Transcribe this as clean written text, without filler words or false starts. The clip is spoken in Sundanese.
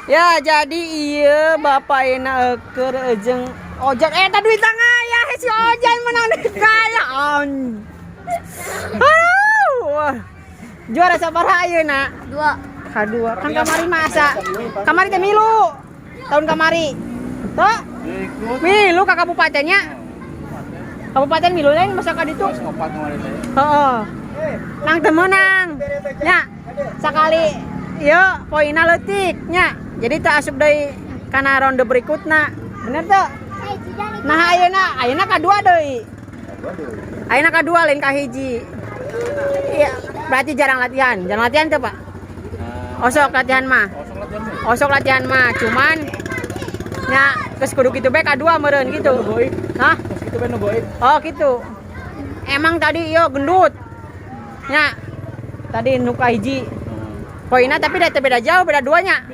Ya, jadi iya bapak enak keur jeung Ojan, eh, tadi duit ya si Ojan menang duit kaya. Aduh. Juara sabaraha ayeuna? Dua. Kadua. Kan kamari masa. Kamari teh milu. Tahun kamari. Tuh. Milu ka kabupatennya. Kabupaten milu lain masa ka ditu. Heeh. Nang teu meunang. Nya. Sakali ieu poinna leutik nya. Jadi teu asup deui kana ronde berikutna. Bener teu? Nah, ayeuna ayeuna kadua deui. Ayeuna kadua, lain kahiji. Iya, berarti jarang latihan. Jarang latihan tuh, Pak? Osok latihan mah. Osok latihan mah, cuman nya geus kudu kitu bae, kadua meureun gitu. Hah? Itu kan goib. Oh, gitu. Emang tadi yo gendut. Nya. Tadi nu kahiji. Poinnya tapi dah beda jauh, beda duanya.